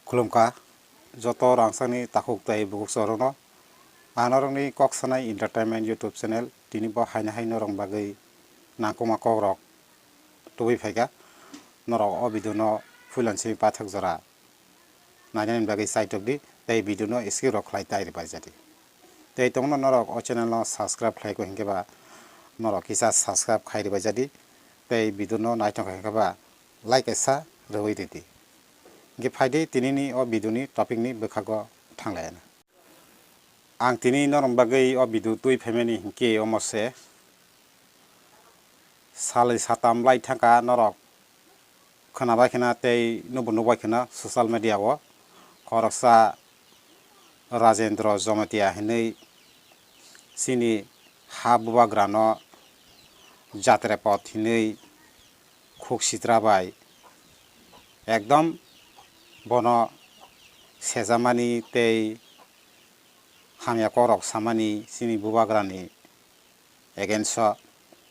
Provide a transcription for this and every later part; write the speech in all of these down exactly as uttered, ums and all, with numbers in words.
Khulumkha joto rangchakni takhuk tei bukhuk chorokno. Ang norokni Kok Sanai Entertainment YouTube channel tini bo haino hai norok bagwi nangkukma kokrok tubui phaikha. Norok o video no puilani simi paithak jora nainani bagwi chaitok di tei video no skip rok khlai tai rwbaijadi. Tei tongno norok o channel no subscribe khlai kho hinkhe ba norok kisa subscribe khai rwbaijadi tei video no naithok kha hinkhe ba like kaisa rwui ridi. Hinkhe phaidi tinini o video ni topic ni bwkhago thanglaina. Ang tini norok bagwi o video twi phaimani hinkhe omo se salai satam lai thangkha norok khwnabai khwna tei nukbo nukbai khwna social media o khoroksa Rajendra Jamatia hinwi chini ha bubagrano jatre pot hinwi khuk sitra bai ekdom bono sejamani tei hamya kokrok samani chini bubagrani against o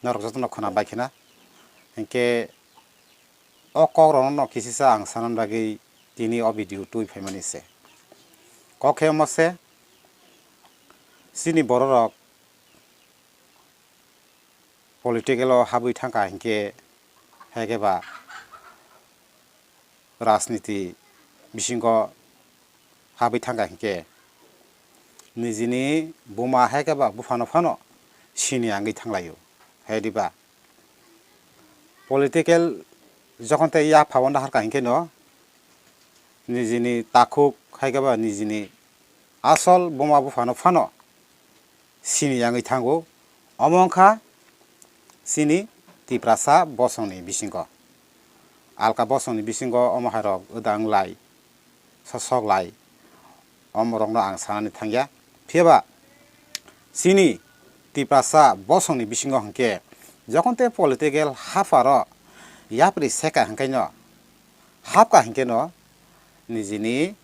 norok jotono khwnabai khwna. Hinkhe o kokrokno kisisa ang sanani bagwi tini o video twi phaimani se. Kok khe omo se, chini bororok political o habwi thangkha hinkhe, haikhe ba rajniti bisingo habwi thangkha hinkhe, nijini buma haikhe ba buphano phano sini wngwi thanglaio. Haidi ba political jokhon tei yaphao naharkha hinkheno nijini takhuk haikhe ba nijini asol buma buphano phano sini wngwi thango. Omo wngkha chini Tiprasa bosongni bisingo. Alka bosongni bisingo omo hairok wda wnglai, sosoklai, omorokno ang sanani thangya. Phiyaba chini Tiprasa bosongni bisingo hinkhe jokhon tei political hapharo yapri seka hinkheno, hapka hinkheno nijini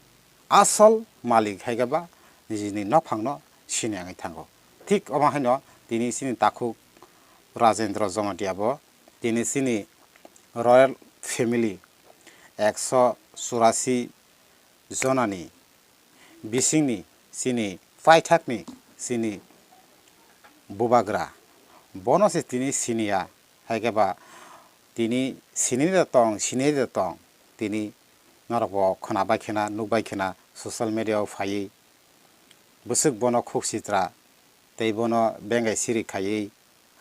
asol malik haikhe ba nijini nophangno sini wngwi thango. Thik omo haino tini chini takhuk Rajendra Jamatia bo tini chini royal family ekso churasi jonani bisingni chini paithakni chini bubagra, bono se tini siniya, haikhe ba tini sinini de tong, sinini de tong, tini norok bo khwnabai khwna, nukbai khwna social media o phaiwi bwswk bono khuk sitra tei bono bengai siri khaiwi,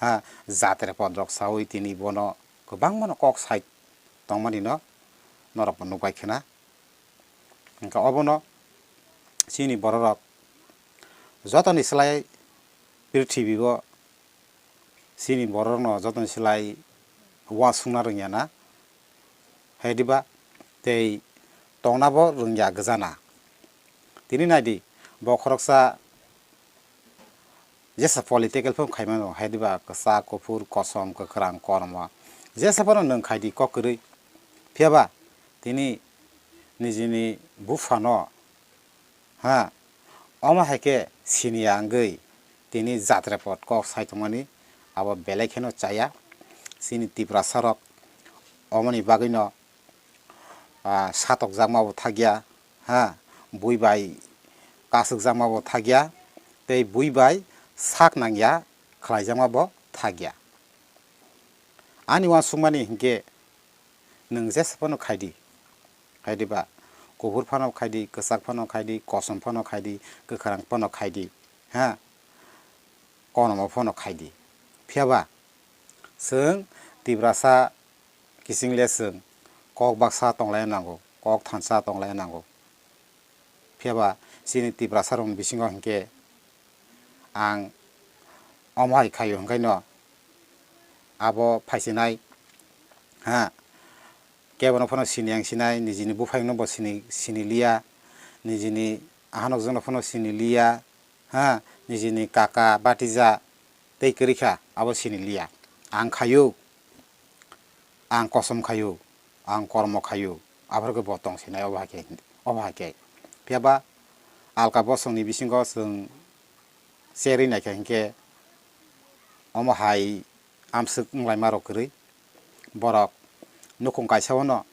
ha, jatre podrok saui tini bono kwbangmano kok sai tongmani no norok bo nukbai khwna. Hwnkhe obono chini bororok jotoni slai prithibi o chini bororokno jotoni slai uansukna rwngya na, haidiba tei tongna bo rwngya gwjana. Tini naidi, bo khoroksa jesa political phano khaimano, haidiba kwchak, kuphur, kosom, kwkhwrang, kormo, jesa phano nwng khaidi kok kwrwi. Phiyaba tini nijini buphano, ha, omo hai khe siniya wngwi tini jatre pot kok sai tongmani abo belai kheno chaya. Chini Tiprasa rok omoni bagwino ah, satokjakma bo thakya, ha, bui bai kasukjakma bo thakya, tei bui bai sak nangya khlaijakma bo thakya. Ani uansukmani hinkhe nwng jesa phano khaidi, khaidi ba kuphur phano khaidi, kwchak phano khaidi, kosom phano khaidi, kwkhwrang phano khaidi, ha, konomo phano khaidi. Phiyaba chwng Tiprasa kiching le chwng kok baksa tonglai nango, kok thansa tonglai nango. Phiyaba chini Tiprasa rokni bisingo hinkhe ang omo hai khaio, hinkhaino abo phaisinai, ha, kebono phano sini ang sinai, nijini buphayungno bo sini, sini liya, nijini ahanokjwkno phano sini liya, ha, nijini kaka, batija tei kwrwi kha, abo sini liya. Ang khaio, ang kosom khaio, ang kormo khaio, aphuru khe bo tong sinai obo hai khe, obo hai khe. Phiyaba alka bosongni bisingo chwng cherwi naikha hinkhe omo hai amswk wnglaima rok kwrwi. Borok nukhung kaisa o no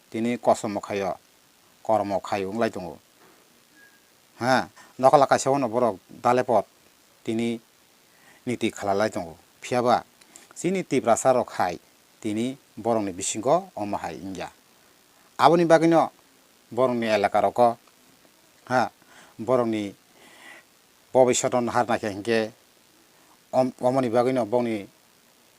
tini kosom khaio, kormo khai wng lai tongo. Ha, nokla kaisa o no borok dalepot tini niti khlai lai tongo. Phiya ba chini Tiprasa rok hai tini borokni bisingo omo hai wngya. Aboni bagwino borokni elaka rogo, ha, borokni bobishoto nahar naikha hinkhe om-, omoni bagwino bongni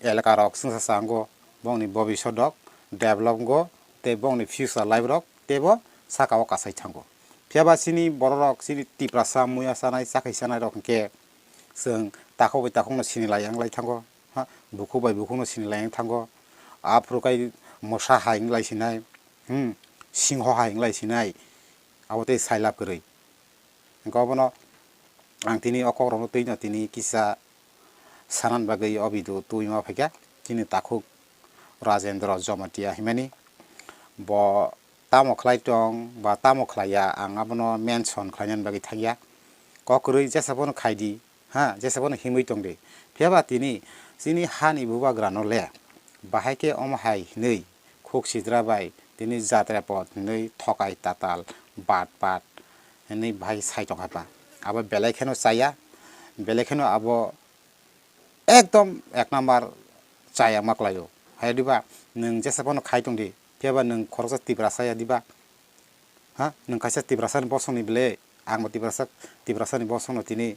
elaka rok swngsa sa wngo, bongni bobishoto develop wngo, tei bongni future life rok teibo saka o kasai thango. Phiya ba chini borok rok, chini Tiprasa muya chanai, chakhwi chanai rok hinkhe chwng takhuk bai takhuk no sini lai yang lai thango, ha, bukhuk bai bukhuk no sini lai yang thango, aphuru kai mosa hai wng lai sinai, hmm, singho hai wng lai sinai, abo tei sai lab kwrwi. Hingke obono ang tini o kokrokno twino tini kisa sanani bagwi o video tubui ma phaikha. Chini takhuk Rajendra Jamatia himani, bo tamo khlai tong ba tamo khlai ya, ang abono mention khlainani bagwi thangya. Kok kwrwi jesa bono khai di, ha, jesa bono himwi tong di. Phiya ba tini chini hani bubagrano le bahai khe omo hai hinwi khuk sidra bai tini jatra pot hinwi thokai tatal bat pat hinwi bahai sai tong kha ba. Abo belai kheno chaya, belai kheno abo ekdom ek number chaya ma kwlaio. Hai diba nwng jesa phano khai tong di, phiya ba nwng khoroksa Tiprasa ya diba? Ha, nwng kaisa Tiprasani bosongni bele, angbo Tiprasa, Tiprasani bosongno tini.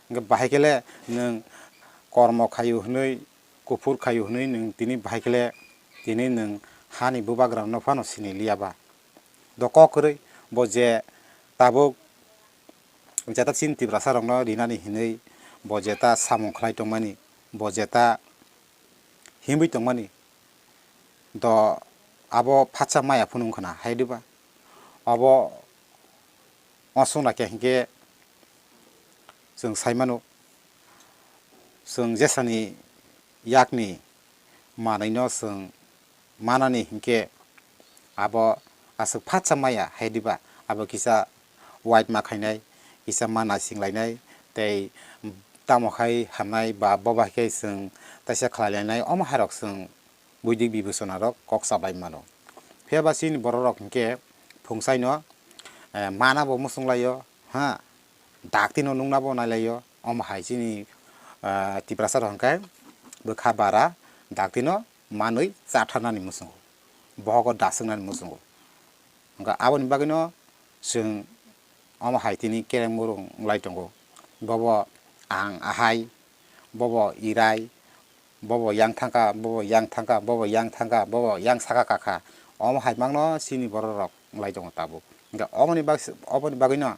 Hingke bahai kele nwng kormo khaio hwnwi, kuphur khaio hwnwi nwng tini bahai kele tini nwng hani bubagrano phano sini liya ba. Do kok kwrwi bo je tabuk jeta chini Tiprasa rokno rinani hinwi bo jeta samung khlai tongmani, bo jeta himwi tongmani, do abo phatsa maya phunuk wngkha na, hai diba? Abo uansuk naikha hinkhe chwng sai mano, chwng jesani yakni manwino chwng manani hinkhe abo aswk phatsa maya, hai diba? Abo kisa wait ma khainai, kisa ma naising lainai, tei tamo khai hamnai ba boba hai khe chwng teisa khlai lainai, omo hai rok chwng buidik bibechona rok kok chabai mano. Phiya ba chini borok rok hinkhe phungsaino, eh, mana bo muchung laio, ha, dakti no nungna bo nai laio, omo hai chini, eh, Tiprasa rok hinkhe bwkha bara dakti no manwi chatharnani muchungo, bohogo daswknani muchungo. Hwnkha aboni bagwino chwng omo hai tini kereng murung wng lai tongo. Bobo ang ahai, bobo irai, bobo yang thangkha, bobo yang thangkha, bobo yang thangkha, bobo yang saka kakha. Omo hai mangno chini borok rok wng lai tongo tabuk. Hwnkha oboni bag-, oboni bagwino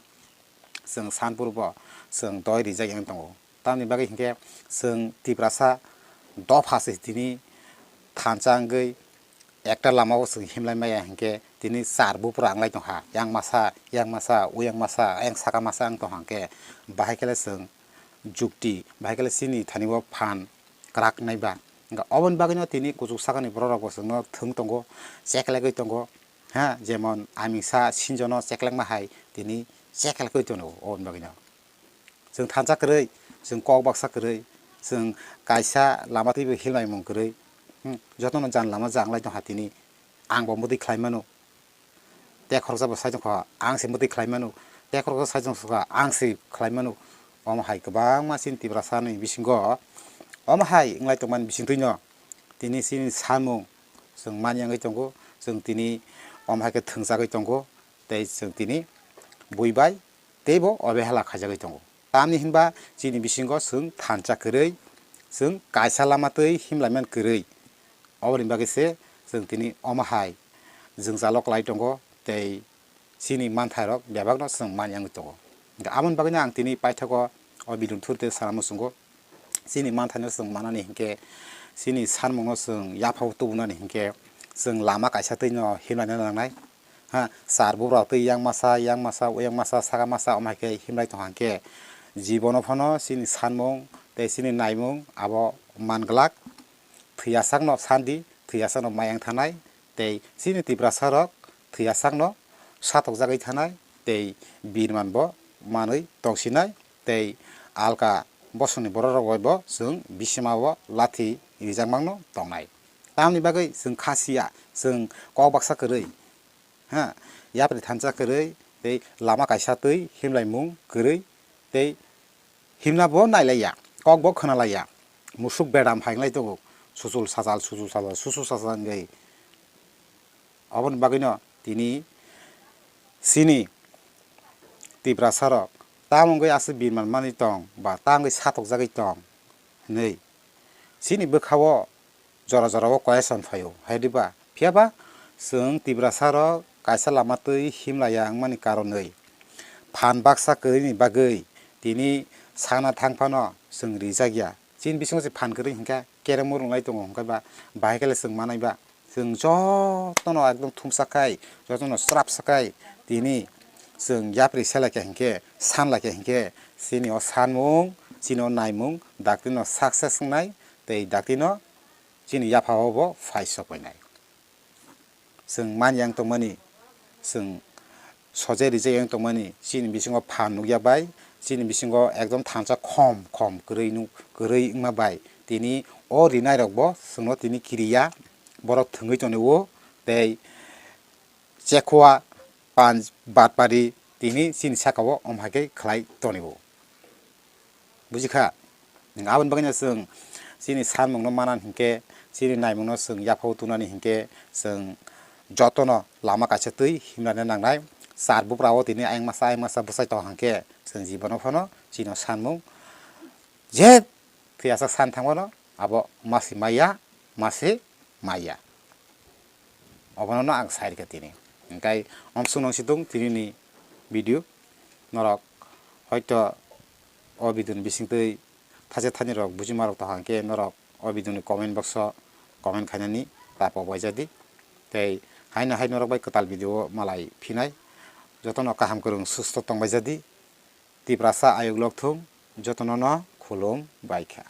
chwng Sanpur bo chwng doi rijak yang tongo. Tamoni bagwi hinkhe chwng Tiprasa dopha se tini thansa wngwi ekta lama o chwng himlai maya hinkhe tini char bupra wng lai tongkha, yang masa, yang masa, uyang masa, ayang saka masa wng tongkha hinkhe bahai khe le chwng jukti, bahai khe le chini thani o phan kwrak nai ba. Hwnkhe oboni bagwino tini kuchuk sakani borok rok bo chwngno thwng tongo, cheklagwi tongo, ha, jemon amingsa sinjono cheklagma hai tini cheklagwi tongo oboni bagwino. Chwng thansa kwrwi, chwng kok baksa kwrwi, chwng kaisa lama twibo hilnaimung kwrwi, hmm, jotono jan lama janglai tongkha tini, ang bo mwtwi khlai mano, tei khoroksa bo sai tongkha, ang se mwtwi khlai mano, tei khoroksa sai tongkha, ang se khlai mano. Omo hai kwbangma chini Tiprasani bisingo omo hai wnglai tongmani bisingtwino tini chini samung chwng mani wngwi tongo, chwng tini omo hai khe thwngjagwi tongo, tei chwng tini bui bai teibo obehala khaijagwi tongo. Tamni hinba chini bisingo chwng thansa kwrwi, chwng kaisa lama twi himlaiman kwrwi. Oboni bagwi se chwng tini omo hai jwngjalo kwlai tongo tei chini manthairok bebakno chwng mani wngwi tongo. Hwnkhe aboni bagwino ang tini paithago o video thurte sana muchungo. Chini manthaino chwng manani hinkhe, chini sanmungno chwng yaphao tubunani hinkhe, chwng lama kaisa twino himlaina nangnai. Ha, char bubra twi yang masa, yang masa, yang masa, saka masa, omo hai khe himlai tongkha hinkhe, jibono phano chini sanmung tei chini naimung abo man glak. Thwi asakno sandi, thwi asakno mayang thanai, tei chini Tiprasa rok thwi asakno satokjagwi thanai, tei birman bo manwi tongsinai, tei alka bosongni borok rok bai bo chwng bisima o lathi rijak mangno tongnai. Tamni bagwi chwng kha sia, chwng kok baksa kwrwi, ha, yapri thansa kwrwi, tei lama kaisa twi himlaimung kwrwi, tei himna bo nailaiya, kok bo khwnalaiya, musuk bedam hai wngwi tongo, susul sajal, susul sajal, susul sajal wngwi. Oboni bagwino tini chini Tiprasa rok tamo wngwi aswk birman manwi tong ba tamo wngwi satokjagwi tong hinwi chini bwkhao jora jora o question phaio, hai diba? Phiya ba chwng Tiprasa rok kaisa lama twi himlaiya wngmani karonwi phan baksa kwrwini bagwi tini sana thang phano chwng rijak ya. Chini bisingo se phan kwrwi hinkhe keremo rwnglai tongo, hinkhe ba bahai khe le chwng manai ba. Chwng jotono ekdom thumsa khai, jotono srapsa khai tini chwng yapri se lai kha hinkhe, san lai kha hinkhe, chini o sanmung, chini o naimung daktino success wngnai tei daktino chini yaphao bo phai sok painai. Chwng man yang tongmani, chwng soje rijak yang tongmani, chini bisingo phan nukya bai, chini bisingo ekdom thansa khom khom kwrwi nuk, kwrwi wngma bai, tini o rinai rokbo chwngno tini kiriya, borok thwngwi tonio tei chekhua panch batpari tini chini sakao om hai khe khlai tonio. Buji kha? Aboni bagwino chwng chini sanmungno manan hinkhe, chini naimungno chwng yaphao tunani hinkhe, chwng jotono lama kaisa twi himlana nangnai. Char buprao tini ayang masa, ayang masa bwsai tong hinkhe, chwng jibono phano chini sanmung je thwiyasak san thangmano abo masi maya, masi maya. Obono no ang sai rikha tini. Hinkhe omsong nang situng tini ni video. Norok hoito o video ni bisingtwi thaisa thani rok bujima rok tong hinkhe norok o video ni comment box o comment khainani ta pok bai jadi. Tei haino hai norok bai kwtal video o malai phinai. Jotono kaham kwrwng susto tong bai jadi. Tiprasa ayuk lok thung, jotono no khulum bai kha.